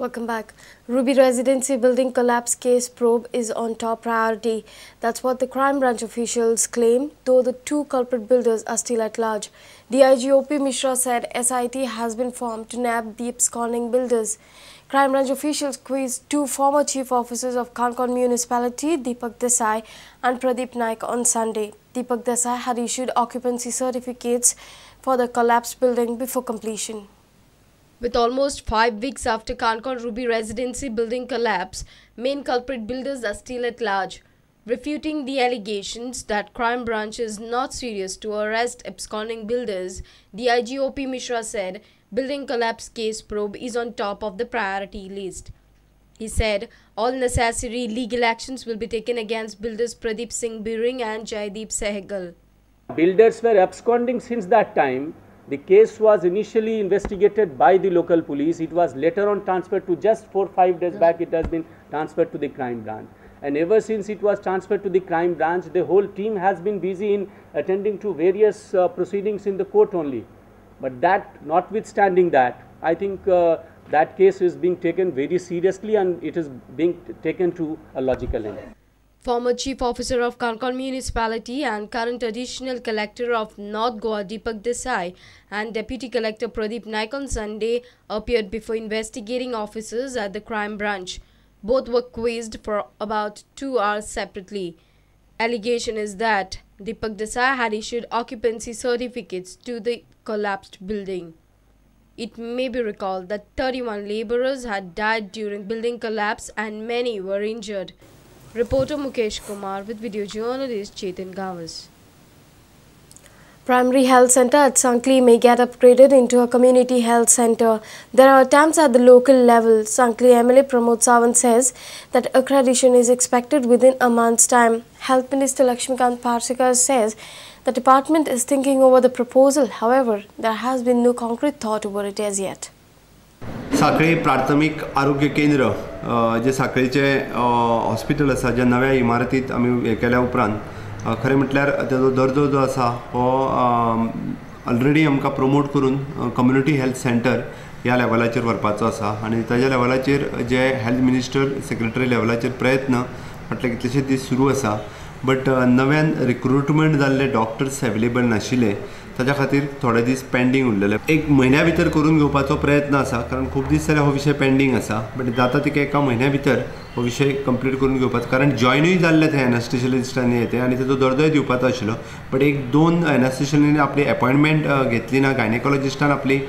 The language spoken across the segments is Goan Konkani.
Welcome back. Ruby Residency building collapse case probe is on top priority. That's what the crime branch officials claim, though the two culprit builders are still at large. DIG OP Mishra said SIT has been formed to nab the absconding builders. Crime branch officials quizzed two former chief officers of Canacona Municipality, Deepak Desai and Pradeep Naik, on Sunday. Deepak Desai had issued occupancy certificates for the collapsed building before completion. With almost 5 weeks after Canacona Ruby Residency building collapse, main culprit builders are still at large. Refuting the allegations that crime branch is not serious to arrest absconding builders, DIG OP Mishra said building collapse case probe is on top of the priority list. He said all necessary legal actions will be taken against builders Pradeep Singh Biring and Jaideep Sehgal. Builders were absconding since that time. The case was initially investigated by the local police. It was later on transferred to just 4-5 days back. It has been transferred to the crime branch. And ever since it was transferred to the crime branch, the whole team has been busy in attending to various proceedings in the court only. But that, notwithstanding that, I think that case is being taken very seriously and it is being taken to a logical end. Former Chief Officer of Canacona Municipality and current Additional Collector of North Goa Deepak Desai and Deputy Collector Pradeep Naik on Sunday appeared before investigating officers at the crime branch. Both were quizzed for about 2 hours separately. Allegation is that Deepak Desai had issued occupancy certificates to the collapsed building. It may be recalled that 31 laborers had died during building collapse and many were injured. Reporter Mukesh Kumar with video journalist Chetan Gawas. Primary health center at Sankhali may get upgraded into a community health center. There are attempts at the local level. Sankhali MLA Pramod Sawant says that accreditation is expected within a month's time. Health Minister Lakshmikant Parsekar says the department is thinking over the proposal. However, there has been no concrete thought over it as yet. Sanquelim प्राथमिक आरोग्य केंद्र जे सांखळीचें हॉस्पिटल आसा ज्या नव्या इमारतींत आमी हें केल्या उपरांत खरें म्हटल्यार ताजो दर्जो जो आसा हो ऑलरेडी आमकां प्रमोट करून कम्युनिटी हेल्थ सेंटर ह्या लेवलाचेर व्हरपाचो आसा आनी ताज्या लेवलाचेर जे हेल्थ मिनिस्टर सेक्रेटरी लेवलाचेर प्रयत्न म्हटल्यार कितलेशे दीस सुरू आसा बट नव्यान रिक्रुटमेंट जाल्ले डॉक्टर्स अवेलेबल नाशिल्ले ताच्या खातीर थोडे दीस पेंडींग उरलेले. एक म्हयन्या भितर करून घेवपाचो प्रयत्न आसा कारण खूब दीस जाल्यार हो विशय पेंडींग आसा बट जाता तिका एका म्हयन्या भितर हो विशय कंप्लीट करून घेवपाचो कारण जॉयनूय जाल्ले थंय एनास्थेशियलिस्टांनी येते आनी ताचो दर्जोय दिवपाचो आशिल्लो बट एक दोन एनास्थेशियलिस्टांनी आपली अपॉयंटमेंट घेतली ना, गायनेकॉलॉजिस्टान आपली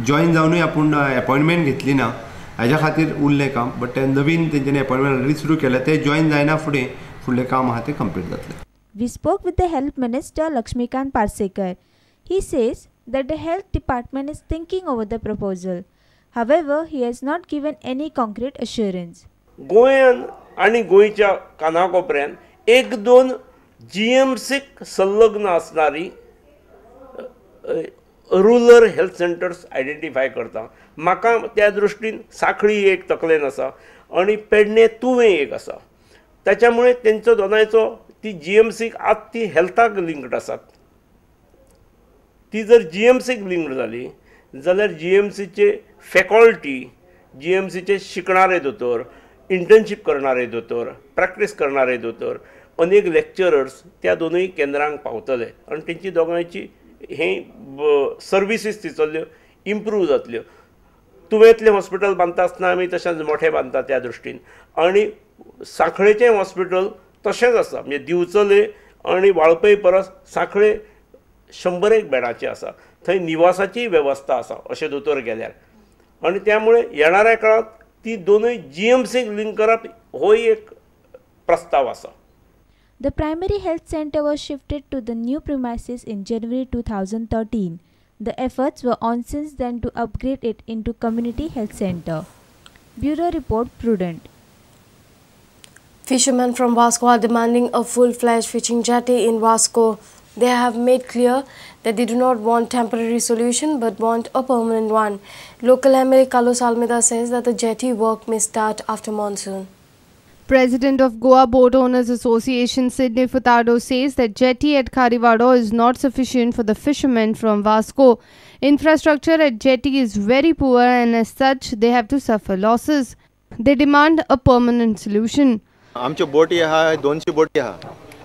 जॉयन जावनूय आपूण अपॉयंटमेंट घेतली ना हाज्या खातीर उरलें काम बट ते नवीन तेंच्यांनी अपॉयंटमेंट ऑलरेडी सुरू केलें ते जॉयन जायना फुडें फुडलें काम आहा तें कंप्लीट जातलें. We spoke with the Health Minister Lakshmikant Parsekar. He says that the health department is thinking over the proposal. However, he has not given any concrete assurance. गोंयान आनी गोंयच्या कानाकोपऱ्यान एक दोन जीएमसीक संलग्न आसणारी रुरल हेल्थ सेंटर्स आयडेंटिफाय करता. म्हाका त्या दृश्टीन सांखळी एक तकलेन आसा आनी पेडणे तुवें एक आसा. त्याच्यामुळे तेंचो दोनांयचो ती जीएमसीक आतां ती हेल्थाक लिंक्ड आसात. ती जर जीएमसीक लिंक्ड जाली जाल्यार जीएमसीचे फॅकल्टी, जीएमसीचे शिकणारे दोतोर, इंटर्नशीप करणारे दोतोर, प्रॅक्टीस करणारे दोतोर, अनेक लेक्चरर्स त्या दोनूय केंद्रांक पावतले आनी तेंची दोगांयची हे सर्विसीस थंयसरल्यो इम्प्रूव जातल्यो. तुवेंतलें हॉस्पिटल बांदता आसतना आमी तशेंच मोठें बांदता त्या दृश्टीन आनी सांखळेचें हॉस्पिटल तशेंच आसा म्हणजे दिवचले आनी वाळपय परस सांखळे 100 बेडाचें आसा. थंय निवासाची वेवस्था आसा अशें दोतोर गेल्यार आनी त्यामुळे येणाऱ्या काळांत ती दोनूय जीएमसीक लिंक करप होय एक प्रस्ताव आसा. The primary health center was shifted to the new premises in January 2013. The efforts were on since then to upgrade it into community health center. Bureau Report, Prudent. Fishermen from Vasco are demanding a full-fledged fishing jetty in Vasco. They have made clear that they do not want temporary solution but want a permanent one. Local MLA Carlos Almeida says that the jetty work may start after monsoon. President of Goa Boat Owners Association Sidney Furtado says that jetty at Kharivado is not sufficient for the fishermen from Vasco. Infrastructure at jetty is very poor and as such they have to suffer losses. They demand a permanent solution. आमच्यो बोटी आहा, 200 बोटी आहा.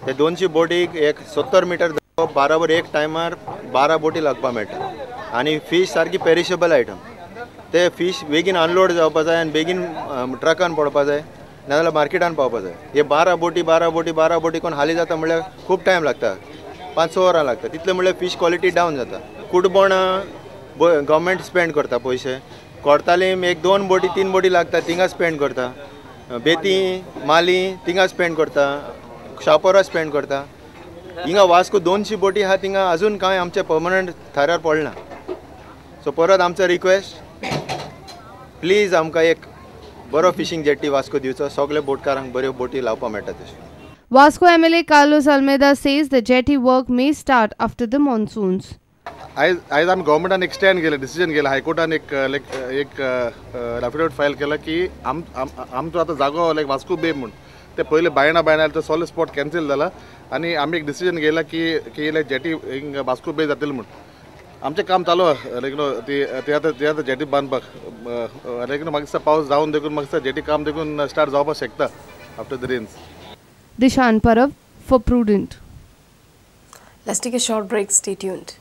ते 200 बोटीक एक 70 मिटर बराबर एक टायमार 12 बोटी लागपाक मेळटा आनी फीश सारकी पेरिशेबल आयटम. ते फीश बेगीन अनलोड जावपा जाय आनी बेगीन ट्रकान पडपा जाय, नाजाल्यार मार्केटान पावपा जाय. हे 12 बोटी 12 बोटी 12 बोटी कोण हाली जाता म्हणल्यार खूब टायम लागता, 5-6 वरां लागता. तितले म्हणल्यार फीश क्वॉलिटी डावन जाता. कुडबोणां गव्हर्मेंट स्पेंड करता पयशे, कोर्तालीम एक 2 बोटी 3 बोटी लागता थिंगा स्पेंड करता, बेती माली थिंगा स्पेंड करता, शापोरा स्पेंड करता. हिंगा वास्को 200 बोटी आहा, थिंगा अजून कांय आमचें पर्मनंट थाऱ्यार पडना. सो परत आमचो रिक्वेस्ट, प्लीज आमकां एक बरो फिशींग जेट्टी वास्को दिवचो, सगळे बोटकारांक बऱ्यो बोटी लावपाक मेळटा तशें. Vasco MLA Carlos Almeida says the jetty work may start after the monsoons. आयज आमी गव्हर्मेंटान एक स्टँड केलें, डिसिजन केलें, हायकोर्टान एक लायक एक एफिडेवीट फायल केला की आमचो आतां जागो लायक वास्को बे म्हूण ते पयले बायणा बायणा तो सॉलिड स्पॉट कॅन्सील जाला आनी आमी एक डिसिजन घेयला की की लायक जेटी हिंग वास्को बे जातली म्हूण. आमचें काम चालू आहा लायक न्हू ती आतां जेटी बांदपाक लायक न्हू म्हाका दिसता पावस जावन देखून म्हाका दिसता जेटी काम देखून स्टार्ट जावपाक शकता after the rains. Dishan Parab for Prudent. Let's take a short break. Stay tuned.